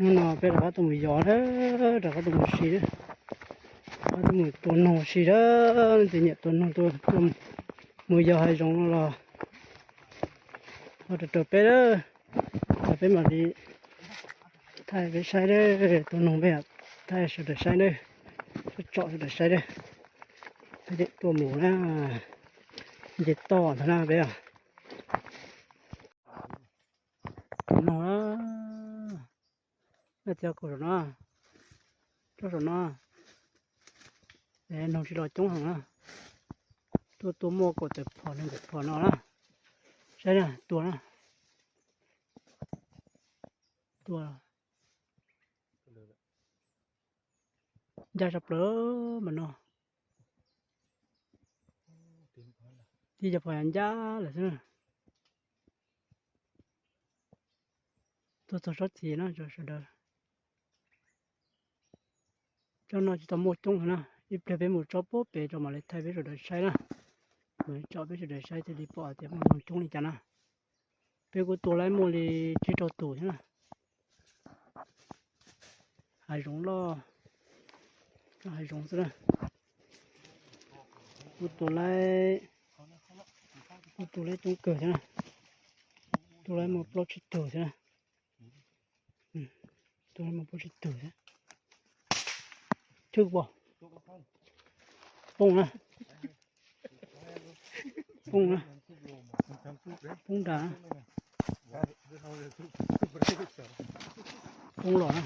Hnub no peb rov qab tuaj mus yos na, rov qab tuaj mus si na, rov qab tuaj mus tua noog si na, leej twg nyiam tua noog tuaj mus yos hav zoov no los ho rau rau peb na, peb mam li thaij peb saib na, tua noog peb thaij sawv daws saib na, tsom sawv daws saib na, peb tuaj mus na, nce toj ntag na peb os. Tua noog na, nej txiav kaum saum no, rau saum no, noog tsis los coob heev na, tuaj tua muaj kaum tawm phom nees nkaum phom no na, saib na tua na, tua ncaj tshaj plaws mas no, tib cov phom ncaj lawm xwb na. Tuaj txog tsob txiv no sawv daws, tsob no tsis tau muaj coob heev na, ib pliag peb mus tsob puag pem tso mam li thaij peb sawv daws saib na, mam li tsom peb sawv daws saib thiaj li pom tias muaj noog coob li cas na. Peb kuj tua laib muaj li tsib rau tus thiab na. Hav zoov loj, hav zoov xwb na. Kuj tua laib, kuj tua laib coob kawg thiab na. Tua laib muaj plaub tsib tug thiab na. Tua laib muaj plaub tsib tug thiab. Chwj pom, poob na, poob na, poob nrad na, poob los na.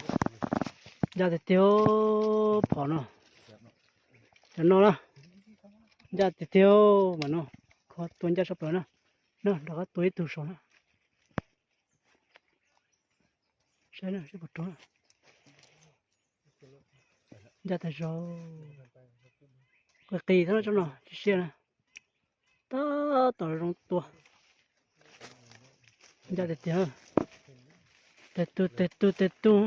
Ncaj tiag tiag phom no, cov no na, ncaj tiag tiag mas no, kho tua ncaj tshaj plaws na. No rov qab tua ib tug saud na. Saib na, saib puas raug na. Ncaj tag zog, qis qis xwb na, tsob no tsis siab na. Tab tom zoo tua, ncaj tiag tiag, teg tug teg tug teg tug.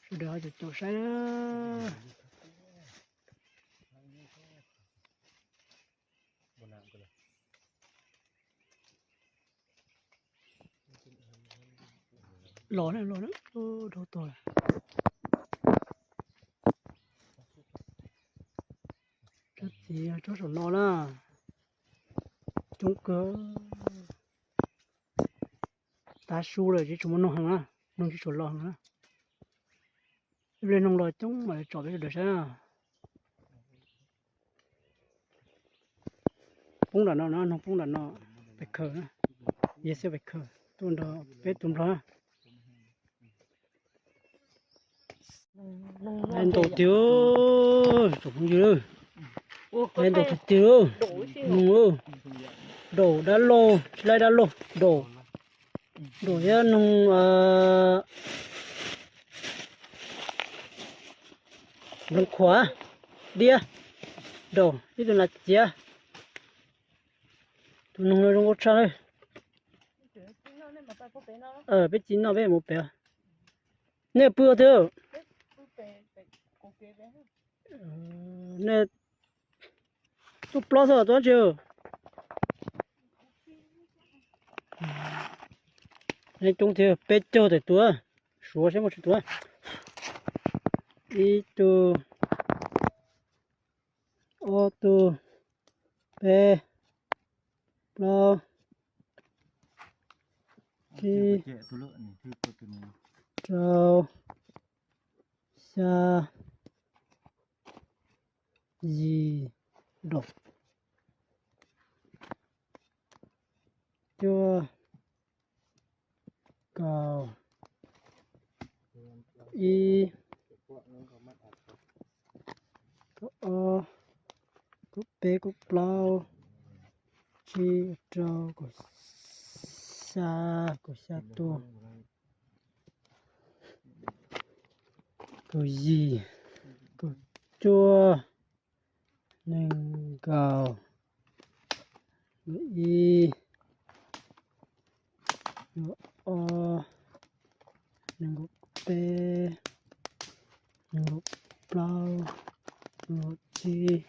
Sawv daws ho caum caum saib na. Los na, los na, dhau tag. Tsob txiv tsob saum no na, coob kawg. Tav su lawm tsis tshua muaj noog heev na, noog tsis tshua los heev na. Ib pliag noog los coob mam li tsom peb sawv daws saib na. Poob nram no na, noog poob nram no, pes khaws na, yog xwb pes khaws tuaj nrog peb tus nplog na. Ntau tiag, tsoom phooj ywg, ntau tiag tiag, noog, daum dab laug, tsis laib dab laug, daum, daum thiab noog, noog khuam, diab, daum ib tug nas txiav. Tus noog no zoo nkauj tshaj na. Peb tsis noj peb mus pem. Nej pw twg? Nej tuaj plob xwb tuaj tsis? Nej coob thiab, peb caug tawm tus, suav saib muaj tsawg tus. Ib tug, ob tug, peb, plaub, tsib, rau, xya, yim, rau, cuaj, kaum ib, kaum ob, kaum peb, kaum plaub, tsib, rau, kaum xya, kaum xya tus, kaum yim, kaum cuaj, nees nkaum, nees nkaum ib, nees nkaum ob, nees nkaum peb, nees nkaum plaub, nees nkaum tsib,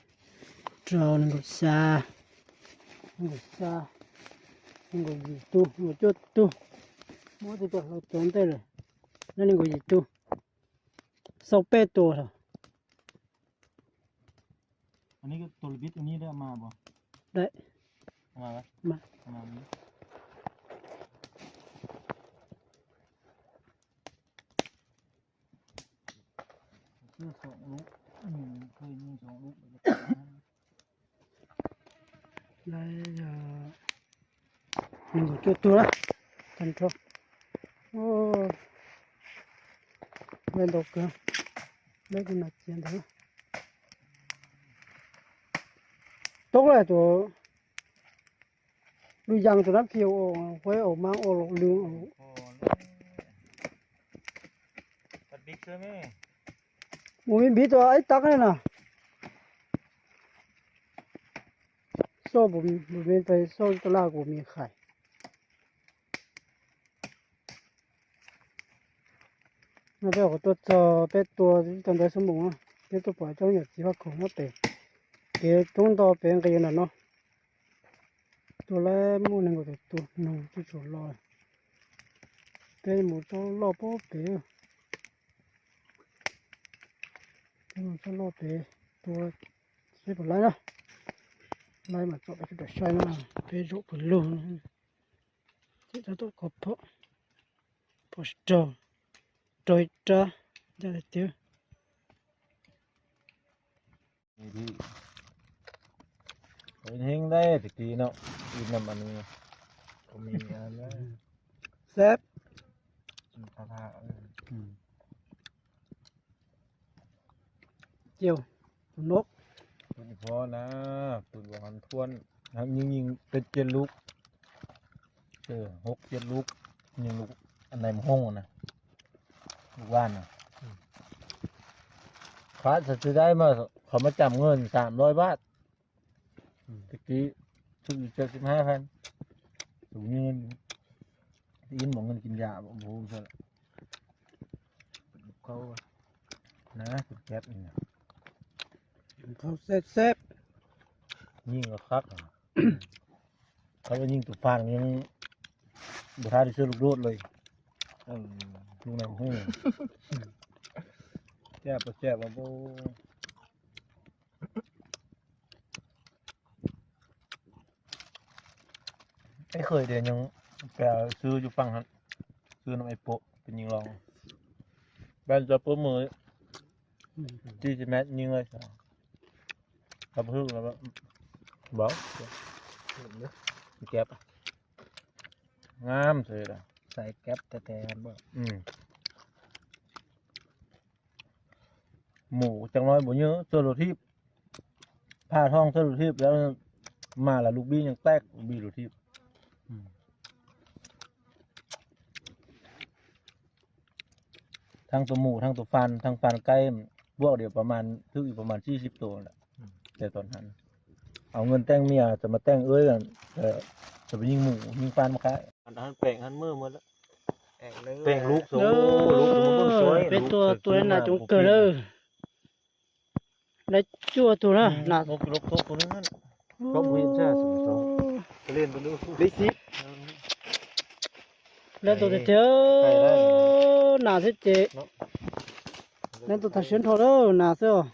rau, nees nkaum xya, nees nkaum xya, nees nkaum yim tus, nees nkaum cuaj tus, Muab tus tuaj hlawv tuag ntej lawm, neb li nkaus yim tug, xauj peb tua lawm. Dai. Lawv yog nees nkaum cuaj tug na, tag nrho. Lawv ntau kawg, lawv tus nas ciav ntawd. Toob lawm tus lub yas tus nab phis ua, huab ua mas ua lwm. Mus me npiv tus ib tag na. Xauj, xauj tus laj kuv me hais. No peb qhov tuaj txog peb tua tau ntawd xwb mus, peb tuaj pom cov yawm txiv vaj khaum nyob pem kev roob ntog pem nqis ntawm no. Tua lawm muaj nees nkaum tus tus noog tsuj tsuam los. Peb mus tau loj puag pem. Peb mus tau loj pem tua seb puas laib na. Laib mas txom peb sawv daws saib na, peb zaum pawg lug. Ces rau tom ko pom, pom raug, raug ib rab ncaj tiag tiag. Heev dab tsi no, ib nam a nws, seb. Cia tus noj, tus phob na, tus uas hov thuam, yeej yeej peb ciaj lub, hauv ciaj lub, yeej lub, anais mus hoob na, lub vaj na. Khab txawv txiv daib mas qhov mas cam ngwj xam loj vaj. Tag kis txhub ib txhiab xib hab fab, tus nyuj ib mos ngwj kis yam npum ntawd. Na, tus cab, khab xeb xeb, yeej khab, khab yeej tus fas yeej npau thab li xwb lub dub li. Lub no, cab pas cab pas. Ib qho tias nyob pem xwb cov faj, xwb no ib puas pes nyeeg los, peb cov puab mus tib si mab nyeeg, npau hwj, npau, cab, ngam xwb, xaiv cab tes tes. Mus cov no npaum nyuj txog lub thib, phaj thoob txog lub thib, mas lub npib yeej tab lub npib lub thib. Thaj tus mus thaj tus fas, thaj fas kaib, puab diam pas mas thwj pas mas tsib sib tus lawm. Ces tau hnav, au nqaj teej mias txawm mas teej ua, txawm yeej mus yeej fas mas qab. Peb tuaj tua nas coob kawg lawm. Lawv cuaj tus na, nas lawv tua tiag tiag, nas xwb ces, lawv tua tag siab nrho lawm nas xwb os.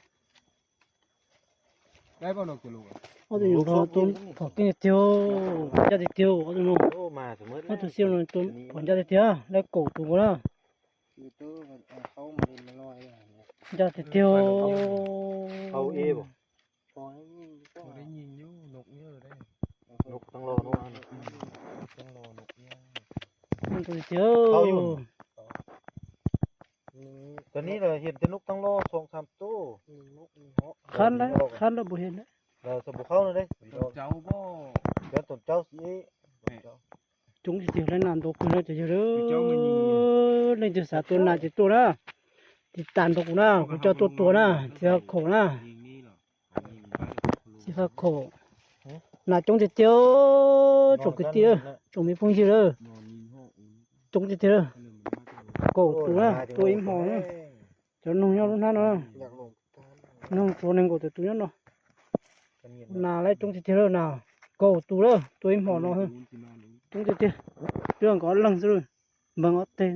Ob tug nyuam nplog tua phom keej tiag tiag, ncaj tiag tiag ob tug no. Ob tug xiab no tua phom ncaj tiag tiag, lawv kaum tus nkaus na. Ncaj tiag tiag. Ncaj tiag tiag. Qab lawm, qab lawm puas heev lawm. Coob tiag tiag, lawv nas ntau kawg lawm cov yawg lawm. Leej twg xav tua nas ces tuaj na, tiv tas nrog kuv na, kuv coj tuaj tua na, txiv Faj Khaum na. Txiv Faj Khaum, nas coob tiag tiag, tsoom kwv tij, tsoom me phooj ywg lawm, coob tiag tiag. Kaum tus na, tua ib hmos na. Cov noog nyob lub hnab no, noog tsuav nees nkaum tawm tus nyob no. Nas lawv coob tiag tiag lawm na, kaum tus lawm, tua ib hmos no, coob tiag tiag. Twb nkawd ob leeg xwb lawm. Npaj ob teg,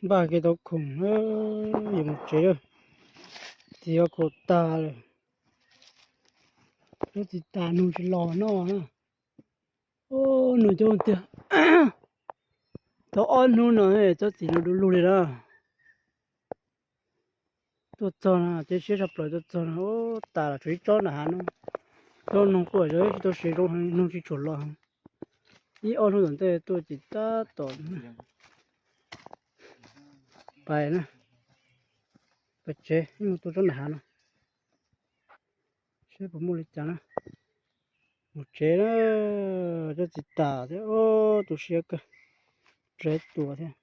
npaj kev tau khoom, yuav mus tsev lawm. Txiv ob khoom tag lawm. Tsob txiv tas nug tsis los noj na. Nug coob tiag. Tau ob hnub no tsob txiv no du lug li na. Tuaj txog no ces siab tshaj plaws, tuaj txog no tas lawm, tshuav ib tsob nram hav no. Tsob noog quaj zov tsis tau siav zoo heev, noog tsis tshua los heev. Ib ob hnub tom ntej tuaj ces tab tom pais na, pais tsev, mus tua tsob nram hav no, saib puas muaj li cas na. Mus tsev na, tsob txiv tas thiab, tu siab kawg, tsev tua thiab.